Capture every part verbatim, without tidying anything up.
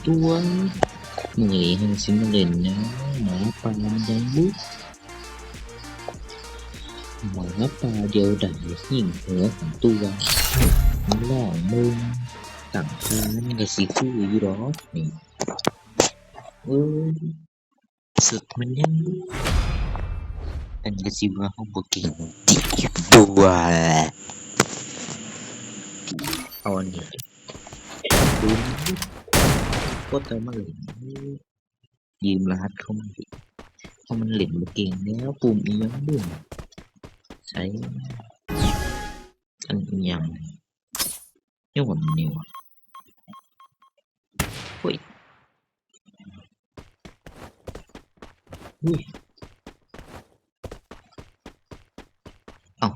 ตัว มื้อนี้เฮาสิมาเล่นหยัง หมาป่ามันยังบุ หมาป่าเดียวดายยิงหัวของตัว มันร้องเบิ่ง ตั้งท่ามันก็สิคืออยู่ดอกนี่ เอ้ย สุดมันยัง อันก็สิว่าเฮาบ่เก่งติ ตัว เอาอันนี้ ปืน กดเอามาเลย ยืมรหัสเข้ามาดิ เพราะมันเล่นบ่เก่งแล้ว ปุ่มอีหยังบุ่น ใช้ อันอีหยัง นี่หว่านี่หว่า เฮ้ย อุ้ย เอ้า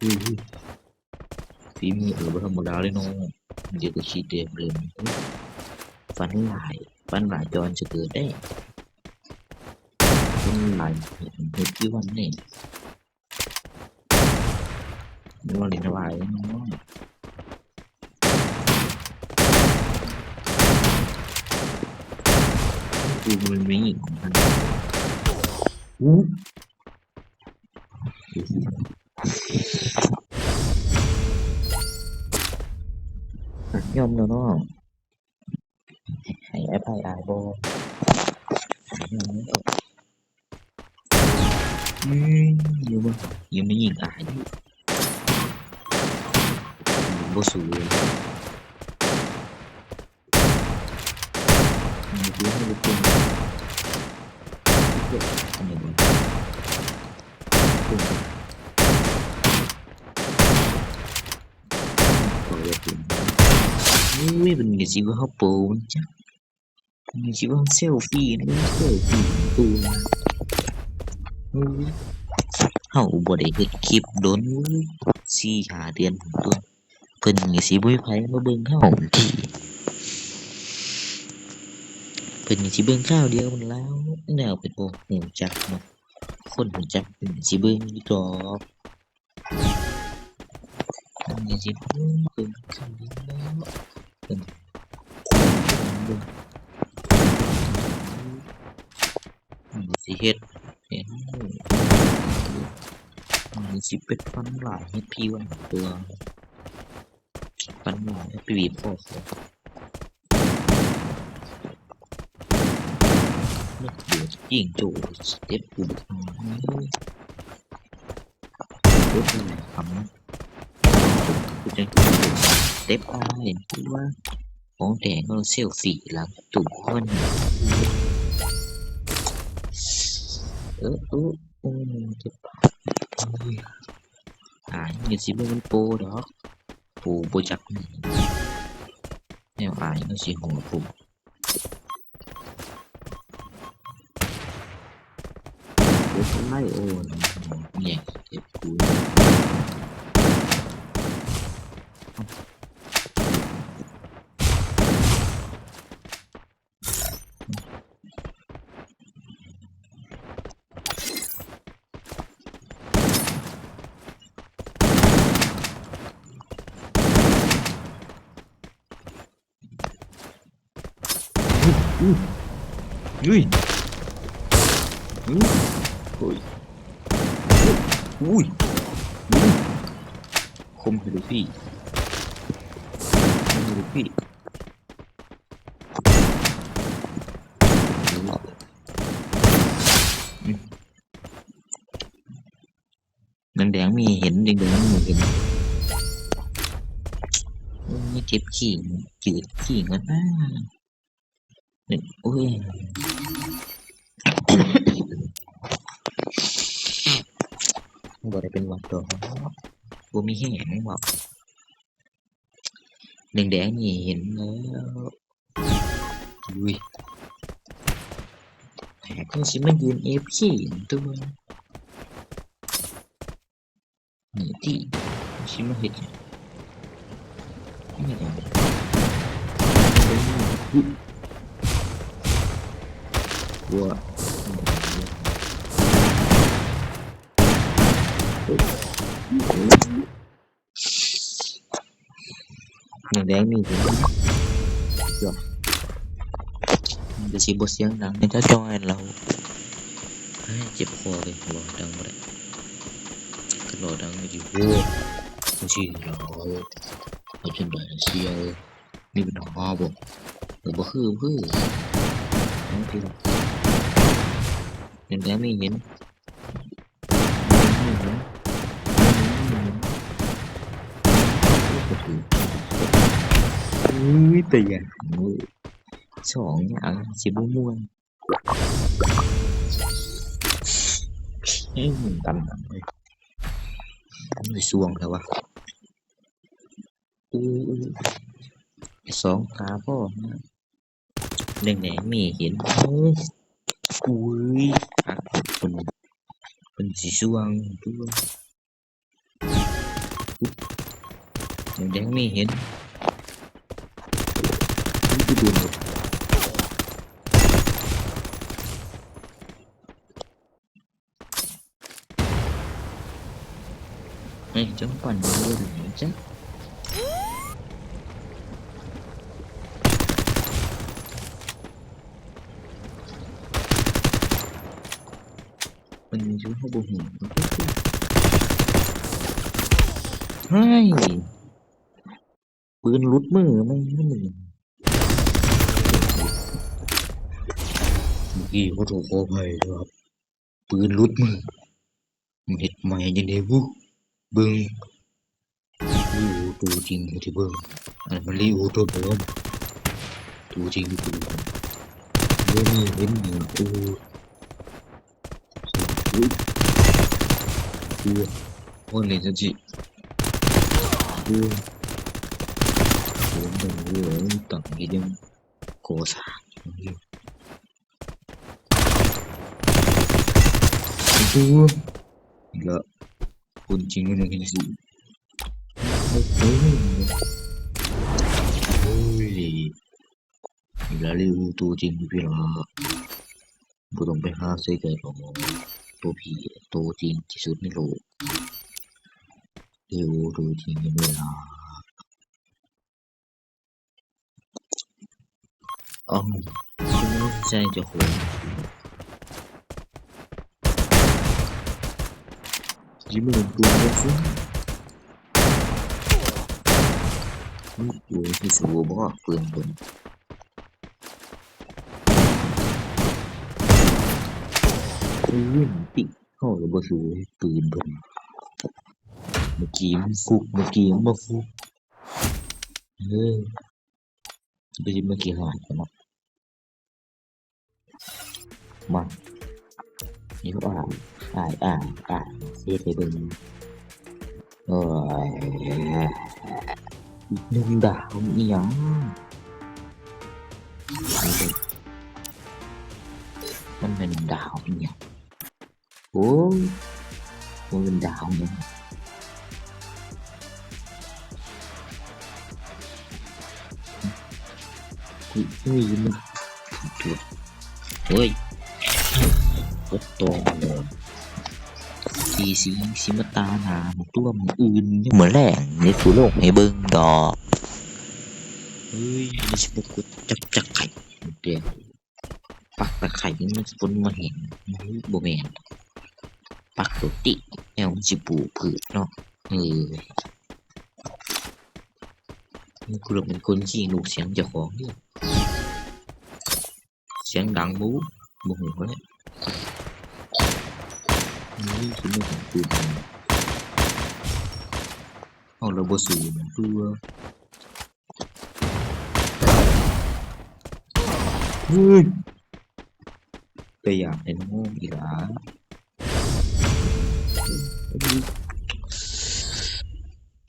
อุ้ย ฝีมือเออบ่ธรรมดาเลยเนาะ เดี๋ยวก็ชีเต็มเลย ฟันหลาย ฟันหลายจอนจะเกิดได้ ฟันหลายเห็นเห็ดอยู่วันนี้ นี่ว่าเล่นสบายเนาะ กูมันมีของมัน อู้ ยอมแล้วเนาะ ให้อภัยอ้ายบ่ อืม อยู่บ่ อยู่ไม่ยิงอ้าย บ่สู้เลย อืม กูให้ลูกปืน อันนี้บ่ ปืน โอ้ย เป็นไงสิว่าเขาโปรมันจัก เป็นไงสิว่าเซลฟี่นะ เซลฟี่ตัว โอ้ย เฮาบ่ได้เฮ็ดคลิปโดน สี่ห้าเดือนพุ้นตัว เพิ่นก็สิบ่มีไผมาเบิ่งเฮาติ เพิ่นก็สิเบิ่งคราวเดียวหั้นแหล้ว แนวเพิ่นบ่ฮู้จักเนาะ คนฮู้จักเพิ่นก็สิเบิ่งอยู่ดอก มันก็สิเบิ่ง เบิ่งคักแล้ว เบิ่ง เบิ่ง มันก็สิเฮ็ดให้เฮา มันก็สิเป็นฟันหลายให้พี่วันตัว ฟันหลายให้พี่วีพ่อเขา นึกเดือดจริงโจ้ สเต็ปกูบักหน่อย เต็ปอะไรครับ กูจังเต็ปอะไร กูว่าของแดงก็เซลฟี่หลังตู้คน เออ เออ เออ เจ็บปาก โอ้ย อ้าย อย่าสิบ่แม่นโปรดอก โปรบ่จักหยัง แนวอ้ายมันสิหัวผม เจ็บปานใด โอ้ย แย่งเจ็บกู อุ้ย อุ้ย อุ้ย อุ้ย อุ้ย คมให้ลูกพี่ คมให้ลูกพี่ อืม แดงๆ มีเห็น แดงๆ มีเห็น มีเก็บขี้ จืดขี้ก่อนนะ นี่ โอ้ย บ่ได้เป็นหวัดดอก บ่มีแฮงหวัด แดงๆ นี่เห็นแล้ว อุ้ย แหม ก็สิมายืน เอฟเค ตัว นี่ติ สิมาเฮ็ดหยัง นี่หยัง ว้า แดงๆ นี่เห็นเกือบ มันก็สิบ่เสียงดัง แต่ถ้าจอยเรา เฮ้ย เจ็บคอเลย รอดังบ่ได้ ก็รอดังก็สิโว้จังซี่ล่ะ เอาจนได้เสีย มีปัญหาบ่ เออ บ่คือ บ่คือ เอาทีละ แดงๆ นี่เห็น อุ้ย แต่อย่าง สองอย่าง สิบ่ม่วน อืม ตำหนังเลย มันสิส่วงแล้ววะ อู้อู้ สองตาพ่อนะ แดงๆ มีเห็น โอ้ อุ้ย คักเพิ่น เพิ่นสิส่วงตัว แดงๆ มีเห็น อุ้ย โดนหมด เฮ้ย จังปั่นบ่ได้หรือจ๊ะ มันอยู่ข้างบนหัว เฮ้ย ปืนหลุดมือ มัน มัน เมื่อกี้ขอโทษขออภัยด้วยครับ ปืนหลุดมือ มันเฮ็ดใหม่จังได๋บุ เบิ่ง ลีโอตัวจริงอยู่ที่เบิ่ง อันนั้นมันลีโอตัวปลอม ตัวจริงอยู่ที่เบิ่ง เดี๋ยวนี้เห็นหน้า โอ้ โอ้ย โอ้ย โอ้ย เล่นจังซี่ โอ้ย โอ้ย โอ้ย ตั้งเฮ็ดหยัง ก่อสร้างอยู่ โอ้โห อีกแล้ว คนจริงมันยังเห็นสิ โอ้โห โอ้ย อีกแล้ว ลีโอตัวจริงพี่ละ บ่ต้องไปหาใส่ใจหรอก ตัวพี่ตัวจริงที่สุดในโลก ลีโอตัวจริงในโลก อ๋อ ใช่เจ้าของ ยิงมันตัวเดียวสิ มันตัวที่สูบบ่ปืนเพิ่น ปืนติ เฮาก็บ่สู้ปืนเพิ่น เมื่อกี้มันฟุก เมื่อกี้มันบ่ฟุก เออ ไปสิมาขี้หาดกันเนาะ มา เดี๋ยวอ่าน อ่าน อ่าน อ่าน เฮ็ดให้เบิ่ง โอ้ย อีกหนึ่งดาวอีหยัง มันเป็นดาวอีหยัง โอ้ย มันเป็นดาวเนี่ย เฮ้ย เฮ้ย มัน เฮ้ย กดตรงเลย ตีสิ สิมาตาหนาตัวมื้ออื่น ยังมื้อแลง เดี๋ยวสิลงให้เบิ่งดอก เฮ้ย นี่สิบ่กดจักจักไข่เด้ ปักตะไคร้มันฝนมาเห็น บ่แม่น ปักโตติ แนวมันสิปลูกพืชเนาะ เออ กูเริ่มเป็นคนขี้ลูกเสียงเจ้าของเนี่ย เสียงดังบู๊ บ่ฮู้เลย นี่คือเรื่องของกู เอาแล้วบ่สู้ตัว เฮ้ย แต่อยากเห็นงูอีหลา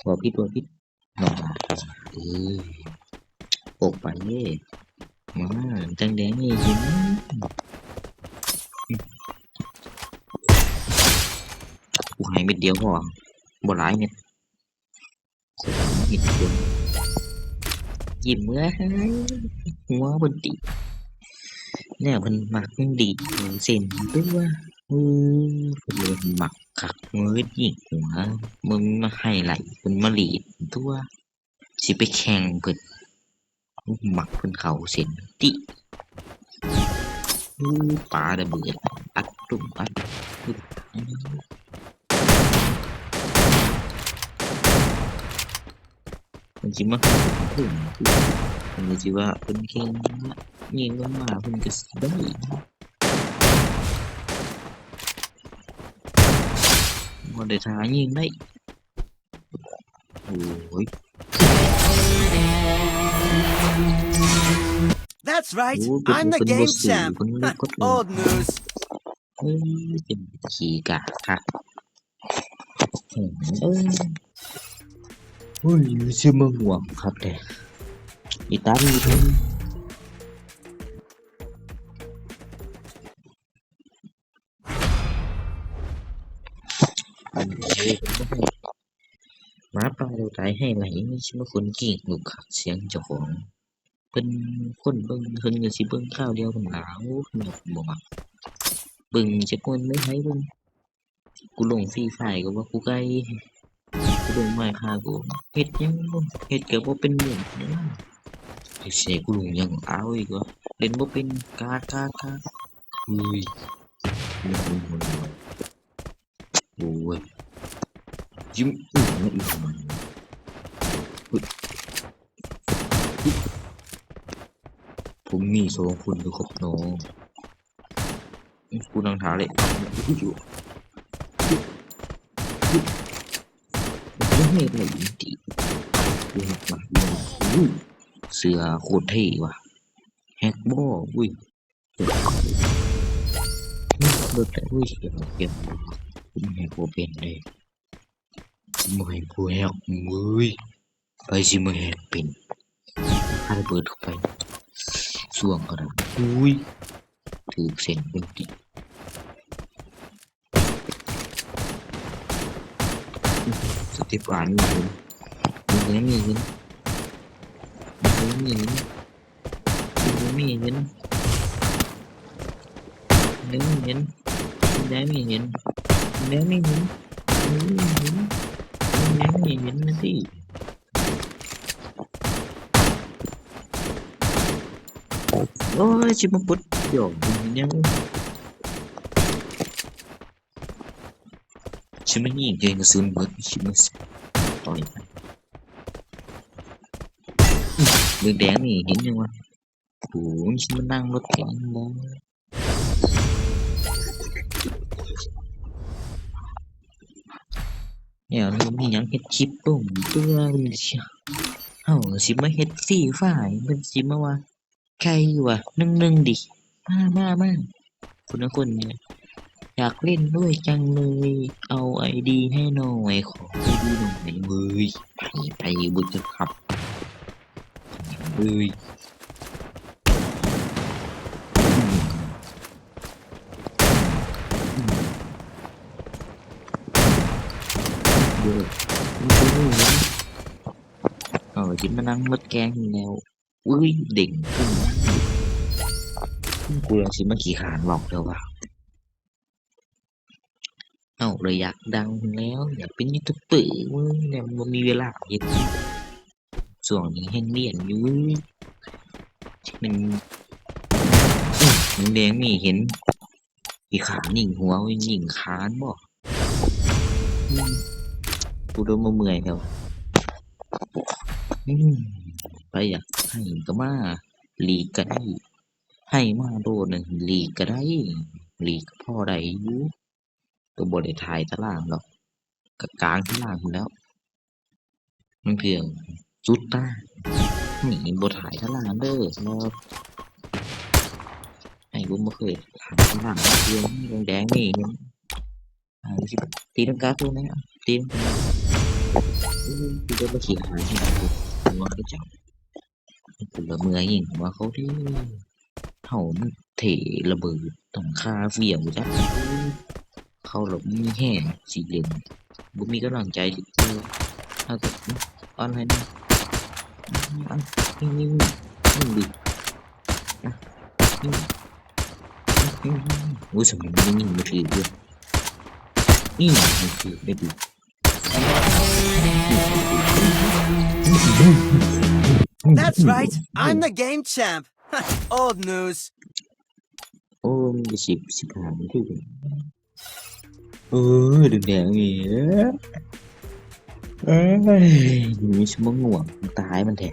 ตัวพิษ ตัวพิษ น้องหมา เอ้ย ออกไปเด้ มา จังแดงนี่เห็น กูให้เม็ดเดียวพอ บ่หลายเม็ด เห็นคน ยิ้มเว้ย หัวเพิ่นดี เนี่ยเพิ่นมักดีดเส้นตัว อือ เพิ่นเลยมักคัก มืดอีกหัว มึงมาไฮไลท์ เพิ่นมาลีดตัว สิไปแข่งเพิ่น มักเพิ่นเข้าเส้นติ อือ ปาระเบิด อัดตุ้มอัดตุ้ม มันสิมาหาผม มันก็สิว่าเพิ่นแข่งนะ ยิงลงมาเพิ่นก็สิได้ บ่ได้ท่ายิงได้ โอ้ย That's right. โอ้ย I'm the เพิ่นบ่ game สู้ champ. เพิ่นเลยกด Old news. เอ้ย เป็นขี้กากคัก เอ้ย เฮ้ย ซื้อมาม่วงคักแท้ อีตาดีเพิ่น อันนี้เพิ่นบ่ให้ หมาป่าเร็วตายให้ไหล นี่สิมาคนขี้ลูกคักเสียงเจ้าของ เพิ่นคนเบิ่ง เพิ่นก็สิเบิ่งคราวเดียวเพิ่นล่ะ โอ้ เพิ่นก็บ่มัก เบิ่งจักคนไม่ให้เบิ่ง กูลงฟรีไฟร์ก็ว่ากูไกล กูลงไมน์คราฟต์ก็เฮ็ดหยังบ่ เฮ็ดก็บ่เป็นเรื่องเป็นราว ไอ้เสียกูลงหยังเอาอีกวะ เล่นบ่เป็น กาก กาก กาก อุ้ย โอ้ย ยิ้มอึ้งนะอีกมัน อุ๊ย อุ๊ย ผมมีสองคนอยู่ครับน้อง กูนั่งท่าเลย อุ๊ย อุ๊ย บ่แฮกหลายอินติ กูแฮกว่ะ อุ้ย เสื้อโคตรเท่ว่ะ แฮกบ่ อุ้ย รถแต่ อุ้ย เก็บ เก็บ กูแฮกบ่เป็นเลย กูบ่แฮก กูแฮก มึงเอ้ย ไปสิมาแฮกเป็น ปาระเบิดเข้าไป ส่วงกระดาษ อุ้ย ถือเส้นเป็นติ สเตฟานมีเงิน มีเงิน มีเงิน มีเงิน มีเงิน มีเงิน มีเงิน มีเงิน มีเงิน มีเงิน มีเงิน มีเงิน มีเงิน มีเงิน มีเงิน มีเงิน มาสิ โอ้ย สิมาปลดหย่อนยัง สิมายิงเกมกระสุนเบิด สิมาต่อยกัน แดงๆ นี่เห็นยังวะ โอ้ย สิมานั่งรถแข่งบ่ เนี่ย มันมีหยังเฮ็ดคลิปลงเพื่อมันสิ เฮาสิมาเฮ็ดฟรีไฟร์ มันสิมาว่า ใครวะ หนึ่งหนึ่ง ดิ มา มา มา คนละคนเนี่ย อยากเล่นด้วยจังเลย เอาไอดีให้หน่อย ขอไอดีหน่อยเว้ย ไป ไป บุญจะขับ เอ้ย เดี๋ยว เอาจิตมานั่งรถแกงอยู่แล้ว อุ้ย เด้งขึ้น กูยังสิมาขี้ขานบอกเธอว่า เอ้า เลยอยากดังแล้ว อยากเป็นยูทูบเบอร์ มึงเนี่ยบ่มีเวลาเฮ็ดคลิป ช่วงนี้แฮงเรียนอยู่ มัน อื้อ แดงๆ นี่เห็น อีขานิ่งหัว นิ่งขานบ่ อืม กูโดนมาเมื่อยแล้ว อืม ไปอยากให้ก็มา ลีกก็ได้ ให้มาโดนหนึ่ง ลีกก็ได้ ลีกก็พอได้อยู่ ก็บ่ได้ถ่ายตารางดอก ก็กลางตารางพู้นแหล้ว มันเพียงสุดตา นี่บ่ถ่ายตารางเด้อ บ่ ไอ้บุ้มบ่เคยถ่ายตารางเรื่องแดงๆ นี่ อ่า สิตีลังกาตัวไหนอ่ะ ตีลังกา อืม กูจะมาขี่หาที่ไหนกู หัวก็จับ กูละเมื่อยยิงหัวเขาเด้ เฮามันเทระเบิดต้องคาเวียงอยู่จ้ะ เขาหลบมีแฮงสิเล่น บ่มีกำลังใจสิเล่น เอาก็ ออนไลน์นะ อ่ะ นี่ นี่ นี่ นี่ดิ อ่ะ นี่ นี่ อืมอุ้ยสำเนียงมันได้ยินมาถือด้วยนี่มันถือได้ดี That's right. I'm the game champ. Old news. โอ้มันจะสิบสิบห้ามันถือเออดึงแดงนี่เอ้ยมีสมองง่วงตายมันแท้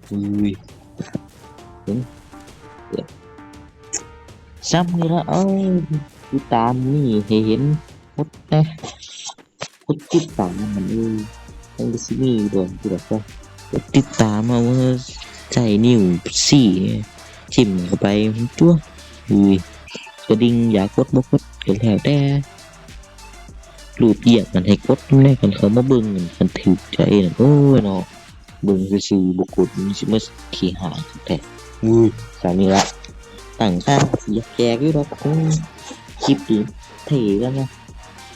อุ้ยเห็นเดี๋ยวซ้ำนี่ละเอ้ยติดตามนี่ให้เห็นหมดนะกดติดตามมันเอ้ยมันก็สิมีโดนที่แบบว่ากดติดตามเอาว่าใส่นิ้วสี่ทิ่มเข้าไปตัวอุ้ยกระดิ่งอยากกดบ่กดก็แล้วแต่ รูปเยียบมันให้กดแน่กันเขามาเบิ่งกันถือใจนั่นโอ้ยเนาะเบิ่งซื่อๆบ่กดมันสิมาขี้หายแท้อุ้ยสามีละตั้งค่าสิอยากแจกอยู่ดอกโอ้ยคลิปนี้เท่แล้วนะ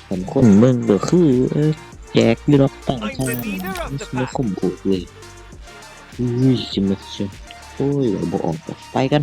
กันคนเบิ่งก็คือเออแจกอยู่ดอกตั้งค่ามันสิมาข่มขู่เลยอุ้ยสิมาสิโอ้ยบ่ออกดอกไปกัน